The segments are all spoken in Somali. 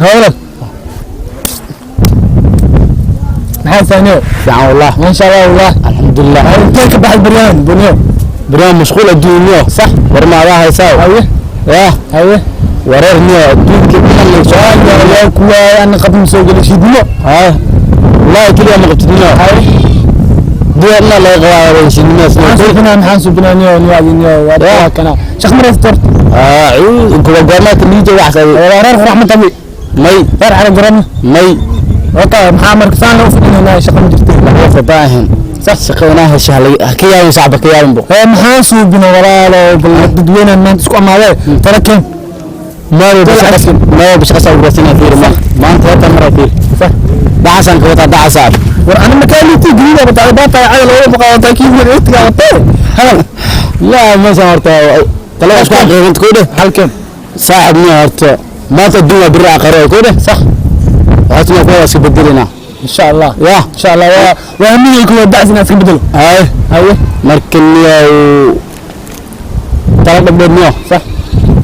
Hawla maxaa saaniyo fiican wallah. Ma sha Allah wallah. Alxamdulilah. Intee ka baxay baryaan bunyo? Barnaamij mashquul adduunyo sax. War ma adaa haysaa? Haye. Yah. Haye. Wareer niyo adduunka dhan la soo waa kuwa aan qabin soo geli shidmo. Haa wallahi keliya ma qabtid niyo. Haye. Duwarna laga qabaa shidmo. Maxaan subinaa niyo niyo niyo waa kana shaq mareeftor. Aa kuwa goormaa liija wax sabi. Wareer raxmad tabi. May. Reer cala garan. May. Wata maxaa marka saan loo fadhinaa shaqa ma jirto. Laga fadaahin sax shaqo inaa hesha ka yaabin sacba ka yaabin bo. Maxaan suubina walaalo bal dadweynahan maanta isku amaadee tala keen. Mayo bashaqasa ugrasina fiir maanta hata mara fiir dacasan ka wataa dacasaab. War ana makaaliti gurida bataa baata caga looga baqaa kii wiil intiga watee hadal laa meeshan horta tala isku xaqiiqinta ku dheh halkan saaxib niyo horta maanta adduun waa biri aqaro ku dheh sax. Waxaasna kuwa iska bedelina. Insha Allah. Yah. Insha Allah waa miyay kuwa dacsin iska bedelo. Hay. Haye. Marka niyo tala dhabdheed niyo sax.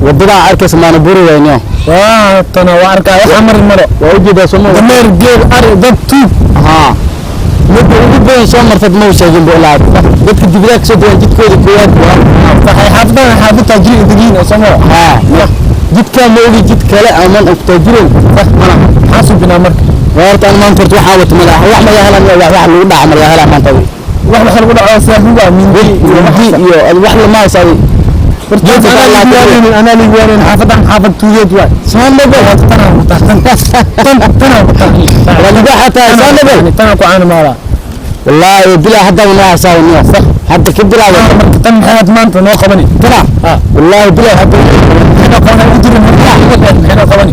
Wadada arkaysa maana buri way niyo. Waa tana waa arkaa wax amar maro. Waa ujeedaa soo ma dameer geel ari dad tuug. Haa midda ugu badan soo martad ma u sheegin bu ilaa dadka dibadaha kasoo degan jidkooda koowaad waa waxay xaafadan xaafad taajiriin degiin oo soo haa jidkaa ma ogi jid kale aman og taajirin mana maxaa subinaa marka. Horta aan maanta horta waxaa wata malaha wax laga helaa wax lagu dhaca ma laga helaa maanta. Wax lagu dhaco saaxiiba mindi iyo mindi iyo wax lama haysaadi. Anaa liiwaanin xaafadan xaafad tuugeed waay. Soo tan tan tan waa libaaxa tahay soo nabel. Tan ku caana maala. Wallaahi bilaa hadda ma haysaa niyo hadda ka bilaabo. Marka tan maxaad maanta noo qabani? Tana wallaahi bilaa hadda maxay noo qabani u jirin maxay noo qabani?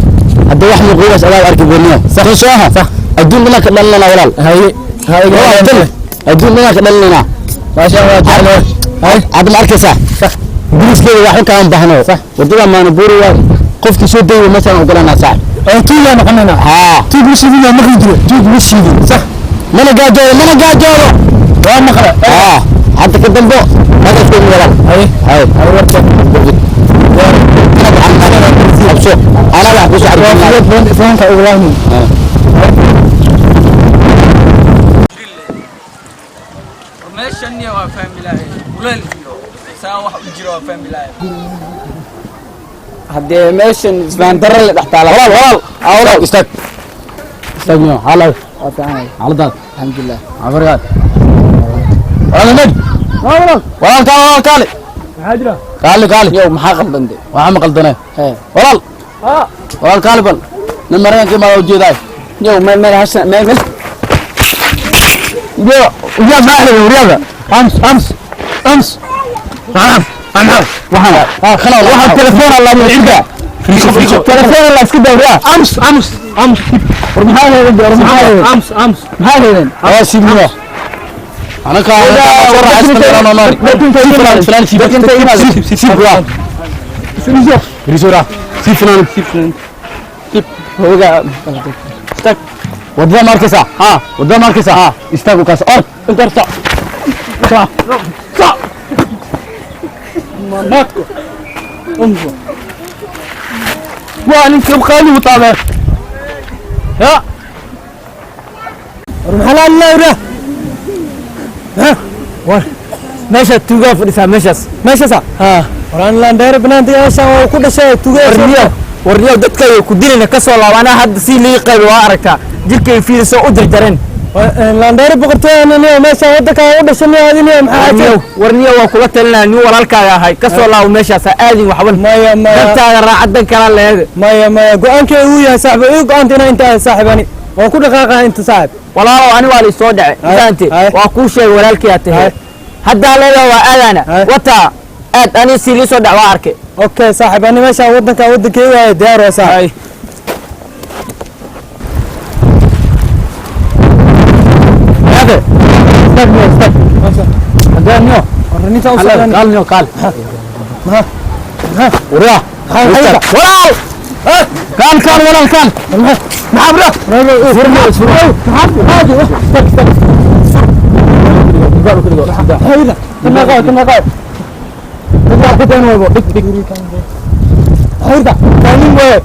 Hadda wax muquulas adaa arki boniyo sax soo aha adduun dhinac ka dhalinana walaal. Haye haye. Adduun dhinac ka dhalinana. Maasha Allah jeclo. Haye hadda ma arkaysaa sax. Biliskeeda wax ka aan baahno sax. Wadada maana buuri waa qofkii soo dayay meeshaan ogolanaa sax. Oo tuuga noqonayna. Haa tuug ma shiidin ma maqli jiro tuug ma shiidin sax. Mana gaajoodo mana gaajoodo. Waa maqla. Haa hadda ka dambo madadkeenu walaal. Haye. Haye. Haye warka. Abso ana wax ku soo arkin foonka ugu lahayn. Meeshan waa fahmi lahay kuleel iyo saa wax u jiro waa fahmi lahay. Haddee meeshan isbaan darro la dhex taala. Walaal walaal walaal istaag istaag niyo xaalad waa fiican. Xaaladaad? Alxamdulilah. Cafarigaad walaal nag walaal walaal kaale walaal kaale. Maxaa jira? Kaale kaale. Yow maxaa qaldantay? Waxaa ma qaldanay. Hee. Walaal haa walaal kaale bal nin maraykanka imaada ujeedaay. Yow meel meel hashan meel meel. Yo yaa maaxda wariyaada ams ams ams maxaa maxaa waxaan haa khala waxaa telefoon alla min cirka telefoon alla iska dawriya. Ams ams ams. War maxaa heedan war maxaa heedan? Ams ams. Maxaa heedan? Waa siibnimo anaka soo raaxaysan no no filan siib siib siib waa risora siib filan siib hooga istaag wadada ma arkaysaa? Haa. Wadada ma arkaysaa? Haa. Istaag u kaas or inta horta sax sax maadko ungo waa ninka qaali u taabay ya war maxaa la lawra ha war meesha tuugaa fadhisaa meeshaas meeshaas haa war aan laan dheer banaanta meeshaan waa ku dhashay tuugaa. Warniyo warniyo dadka ay ku dilayna ka soo laab anaa hadda si lii qayb waa aragtaa jirkay fiiriso u jarjareen. Laan dheer boqortooyada niyo meeshaan wadanka u dhashay niyo adiniyo maxaa warniyo warniyo waa kula talinaa nin walaalkaaga ahay ka soo laabo meeshaas ha aadin waxban. Maya maya. Dantaada raaca dan kala leede. Maya maya go'aankay uu yahay saaxiib ii go'aanta inaan inta saaxiibani waan ku dhaqaaqaa inta saaxiib. Walaalow ani waa la isoo dhacay fahanti waa kuu sheegay walaalkii aad tahay haddaa leedahay waa aadaana wataa aad ani si lii soo dhac waa arkay. Okay saaxiib ani meeshaan wadanka wadankay waaye diyaar waa saaxiib. Hade istaag niyo istaag hadda niyo Warninta u socdan. Kaal niyo kaal maxaa maxaa wariyaa walaal kaal kaal walaal kaal maxaa bro furmo furmo maxaa istaag istaag hayda kana qaad kana qaad Dadka ku taan waybo dhig dhig hayda kaalin way.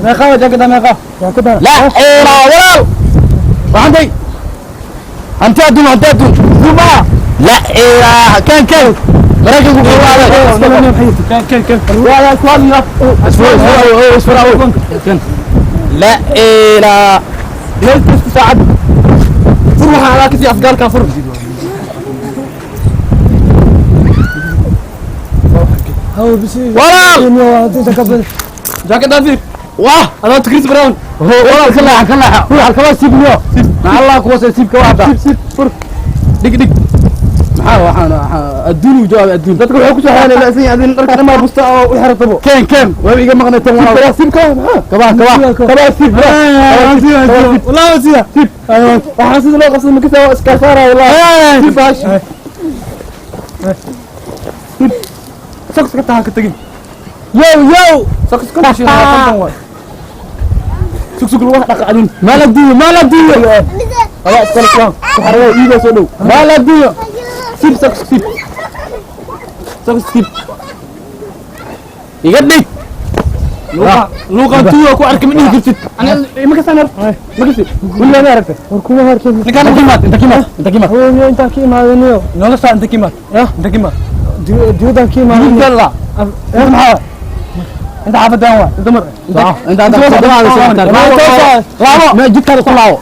Meeqa jaakada meeqa? Jaakada. La ila walaal. Waxaan day. Hanti adduun, hanti adduun. Kuma. La ilaha kan kan. Maraykanku ku qaaday. Kan kan kan. Waa iswaadna. Isfuro, isfuro, isfuro. Kan. La ilaha. Lees saacad. Fur waxaan alaa kasii afgaalka fur. Walaal. Jaakada fiir. Wah. Adaa Chris Brown. Walaal ka leexa, ka leexa. Ruux halka waa siibniyo. Ma Allah ku wasay siibka waxda. Siib siib fur. Dhig dhig. Maxaa waxaan adduun u jawaab adduun. Dadka waxay ku soo xeelay laasin adin dharka dhammaa busta oo u xiratabo. Keen keen. Waa iga maqnay tan walaal. Siib ka maxaa? Kabaa kabaa. Kabaa siib. Walaa siib. Siib. Waxaan sida loo qabsaday makasa waa iska saara walaa. Siib baash. Siib. Socks ka tahan ka tagin. Yo yo. Socks ka tashin konton waay. Sug sug lagu dhaqa adin. Ma la diyo, ma la diyo. Adaa iskala kuwan. Saxarada iiga soo dhow. Ma la diyo. Siib socks siib. Socks siib. Iga dhig. Luuqa luuqa tuuga ku arki ma dhihi kartid. Ani ma kasaan har. Ma kasi. Weligaa ma aragtay. War kuma harkin. Ninkaan inta kimaad, inta kimaad, inta kimaad. Hooyo intaan ka imaadaniyo. Nolosha inta kimaad. Inta kimaad. Diyadaan ka imaadaniyo. Inta la. Inta maxaa? Inta xaafadaan waa. Inta mar. Inta inta laabo. Ma jidkaada ku laabo.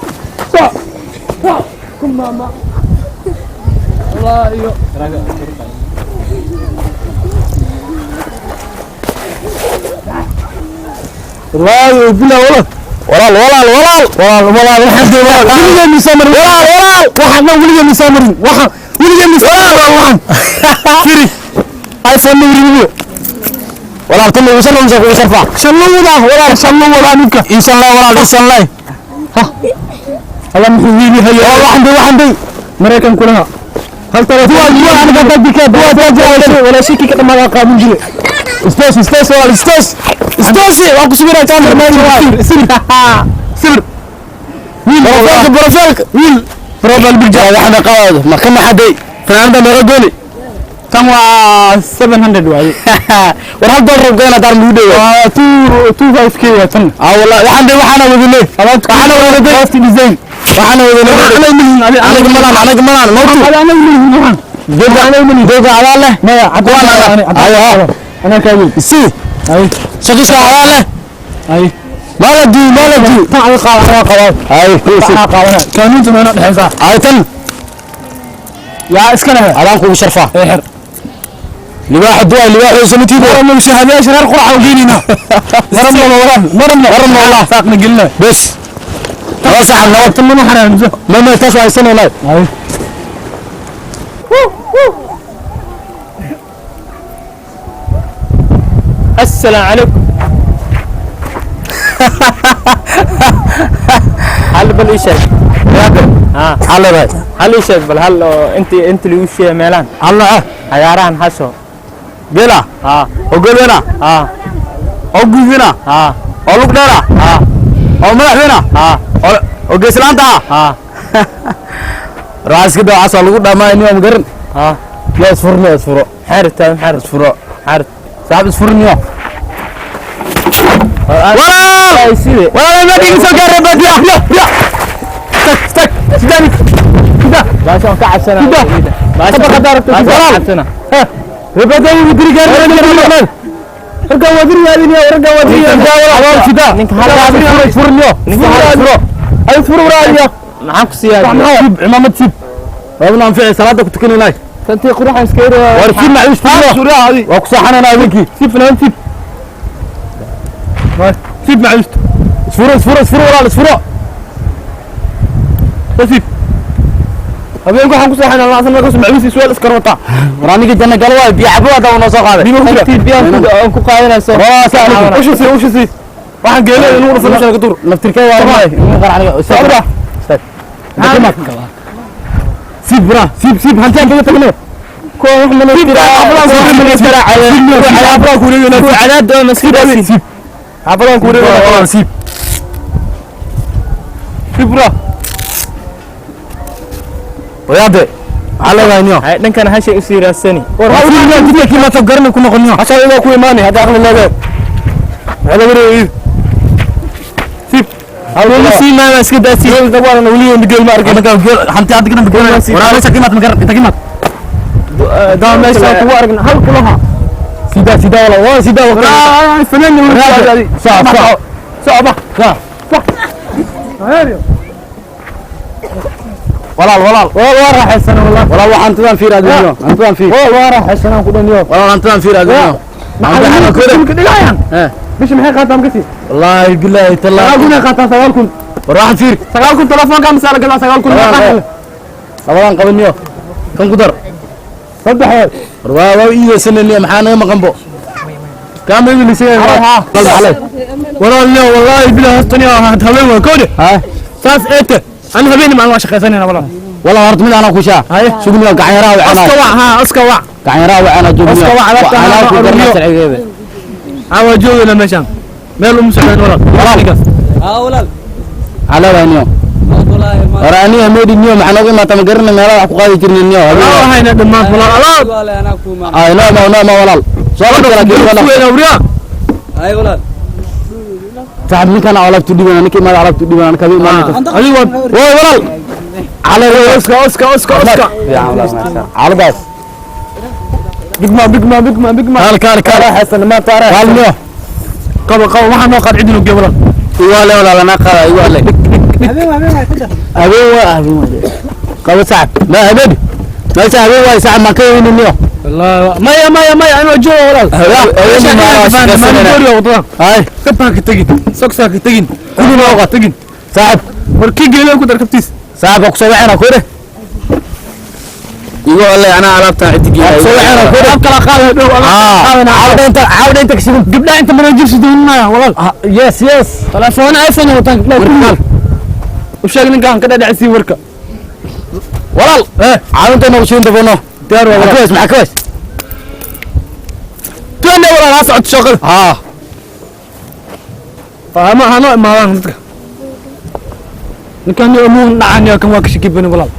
Wallah iyo. Wallaahi bilaa walaal. Walaal walaal walaal walaal walaal waxaan walaal weligaa miisaan marin walaal walaal waxaan dhan weligaa miisaan marin waxaan weligaa miisaan walaal waxaan firi iPhone ma weriyo walaal tan ugu shan ugu kugu sharfaa Shan la wadaa walaal shan la wadaa ninka. insha Allah walaal insha Allah Ha. Allah muxuu wiili hayo. walaal waxaan bay waxaan bay Maraykan kulaha. Hal taleefon waa aniga dadka waa Walaal shiki ka dhamaada qaadan jire. istos istos walaal istos istos waan ku sugiraa camera Sibir. Sibir. wiil profilka profilka wiil profile picture waxna qaado ma ka maxaday fanaanada meeqa gooni Tan waa 700 waaye. War hal dollar goona daar lagu dheeyo. Waa 2 25k waa tan. Ah wallahi waxaan bay waxaana wadinay waxaana wadinay Craft design. Waxaana wadinay. Anaga ma lihin anaga malaan anaga malaan mawtu anaga ma lihin waxaan. Doga doga adaa leh. Maya Kuwaan ana ayo Ana ka weyn. Si Ay shaqiska adaa leh. Ay maaladi maaladi tan adiga qaada ana qaada. Ay Tan qaadana. Kaaminta meena dhexeysa. Ay tan Yaa iska leh. Adaan kugu sharfaa. Ee xir. Libaaxa duwaa libaaxa samitiibo. Warama shahaadayaasha reer quraca u geynayna. Warama waran warama warama wallah saaqna gelina. Bes waa saxan nabad Tan mana xaraan mise. Ma taas waa haysan wallahi. Ay. السلام عليكم هل بل ايش ها maxaa leedahay? هل ايش بل هل انت اللي وش ميلان Hal nooce? عياران حشو Geela ها oo geel weyn ah ها oo guud weyn ah ها oo lug dheer ah ها oo madax weyn ah ها oo geeslaanta ah. ها Raaska dawacaas waa lagu dhamaa inuu magaran. ها Yaa isfurno isfuro. حارت حارت Isfuro. حارت Saaxib isfurniyo. Walaal! سيدي Walaal ma dhigi soo gaaray badiya. Ya ya. Tag tag sidani. Sida. باشا كعب سنة باشا طبق دارك باشا كعب سنة Ribada uu diri gaaray. Ragga waa diri yaadin ya ragga waa diri. Walaal sida. Ninka hal isfurniyo. Ninka hal isfuro. Ay isfuro walaaliya. maxaan ku siyaa Siib cimaamad siib. Waa anfici salaada ku tukanayna. Tantii quraxa iska yiri. War siib macluus Suuriya adi. Waa ku saaxanayna habeenkii. Siib fanaan siib. Siib macluus. Isfuro isfuro isfuro walaal isfuro. Siib. Habeenku waxaan ku saaxanaa laasan markaas macluus isweel iska rota. War aniga janna gal waay biyo cabo hada noo soo qaaday. Biyo ku jira. biyaan ku qaadanayso. Waa saaxan. Ushu sii ushu sii. Waxaan geelay inuu dhufo meesha ka dur. Naftirkay waa maay. Inuu qaar aniga. Sabra. Siib bra siib siib hantaan kaga tagnay. Kuwa wax mana Xaafadaan ku wareegayna. cadaad oo maskidaasi Siib. Xaafadaan ku wareegayna. Walaal siib. Siib bra. Wayaade. Maxaa leedahay niyo? hay dhankan hashay usii raadsani War jidka kii ma tagarna ku noqoniyo. Hasha idaa ku imaanay hadda aqli leedahay. Ala wareey. Sib. Weli sii maana iska daasi. Geel dabaan weli aan geel ma arkin. Marka geel hanti aad garan geel. Walaal meesha kimaad magar inta kimaad. Daa meesha kugu aragna hal kulaha. Sida sida wala waa sida wala. Fanaan weli. Sax sax. Socba. Sax. Walaal walaal. Walaal waa raaxaysan walaal. Walaal waxaan hantidan fiir adduunyo. Hantidan fiir. Walaal waa raaxaysan ku dhaniyo. Walaal hantidan fiir adduunyo. Maxaa ku dhigayaan? Bisha maxay qaataa makasi? Wallahi billahi tallahi. 9,000 ay qaataa 9,000. War waxaan fiir. 9,000 telefoonka masala gadaa 9,000. Labadan qabaniyo. Kan ku dar. Saddex weer. War waa waa iidaysanayniyo maxaa naga maqan bo. Kaama idin lisay. Walaal no wallahi billahi hastani habeen waa koode. Saas eete. Ana habeen ma waan shaqaysanayna walaal. Walaal horta mid anaa ku shaa. Sugniyo gacan yaraa wacana. Aska wac ha aska wac. Gacan yaraa wacana joogniyo. Aska wac alaabta alaab ku garna sharcigeeda. Awa joogna meeshan. Meel uma socdaan walaal. Walaal. ها walaal. Calaawaniyo. Walaal ma. Waraaniyo meedi niyo maxaa nooga imaata ma garanay meelaha wax ku qaadi jirnay niyo. Walaal hayna dhammaan walaal alaab. Walaal ana ku ma. Ay no no no walaal. Soo la kala geeyo walaal. Weyn awriya. Ay walaal. Saaxib ninkan alaabtu dhibana ninkii maad alaabtu dhibana kabi imaan. Adigu waa walaal. Cala oska oska oska oska. Caladaas. Bigma bigma bigma bigma. Kaal kaal kaal. Raaxaysan ma taara. Kaal niyo. Qabo qabo waxaan noo qaad cidinu geeyo walaal. Iwaale walaal ana qaada iwaale. Habeen habeen way ku dar. Habeen waa habeen waa. Qabo saaxib. Ma habeen. Meesha habeen waa saaxib ma ka weyn niyo. والله مايا مايا مايا انا جوا ولا habeen ma ما نقول يا وطن Hay. كبها كتجين سكسا كتجين Kulli ma waqti تجين saaxib. warkii geelay ku darkabtiis Saaxib ku soo wacana ku dheh. Iwaale ana alaabta cid Soo wacana ku dheh. kala qaad dhow Ah, caawda inta caawda inta kashidan. gabdhaha inta mana jirsi doonaya walaal Yes yes. telefoon iPhone wataan gabdhaha u sheeg ninkan ka dhadhacsii warka Walaal. Caawinta nagu siin doono. diyaar waa walaal Maxaa maxaa kaways? tuanne walaal ha socod shaqada Ah. fahama hano imaadaan dadka ninkan iyo amuun dhacaan kan waa ka shaki bani walaal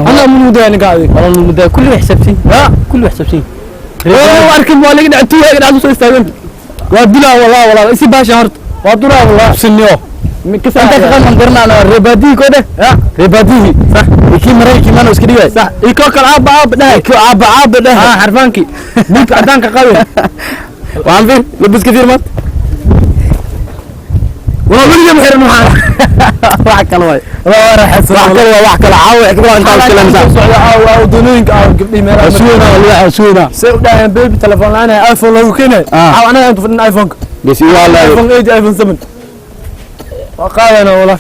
ana amuun udaya ninka adig Walaal muddo kulli wax xisaabsan. Ha Kulli wax xisaabsan. oo arkin waa laga dhacay tuuga dhacay soo istaagan waa dilaa walaa walaa isi baasha horta waa duraa walaa Sinniyo. Inta Inta ka qaman garanaa reebadihi ko dheh. Reebadihi. Sax. Ikii maray kii maano iska dhigay. Sax ikoo kale aabba aabba dhahay. Ikii aabba aabba dhahay. Ah xarfaankii. Midka cadaanka qabe. Waan fiir labiska fiir maanta. Walaa weliga ma xiran waxaan. Wax kale waay. Waa raaxaysan. Wax kale waa wax kale caawa xikmad inta iska lamsa. Socda caawa caawa doonooyinka caawa gabdhii meelaha. Suuna walaal suuna. Say u dhahayaan baby telefoon la'aan ah iPhone loogu keenay. Caawa anaga inta fadhin iPhone-ka. Bes waa la. iPhone 8 iPhone 7. Waa qaadana walaa.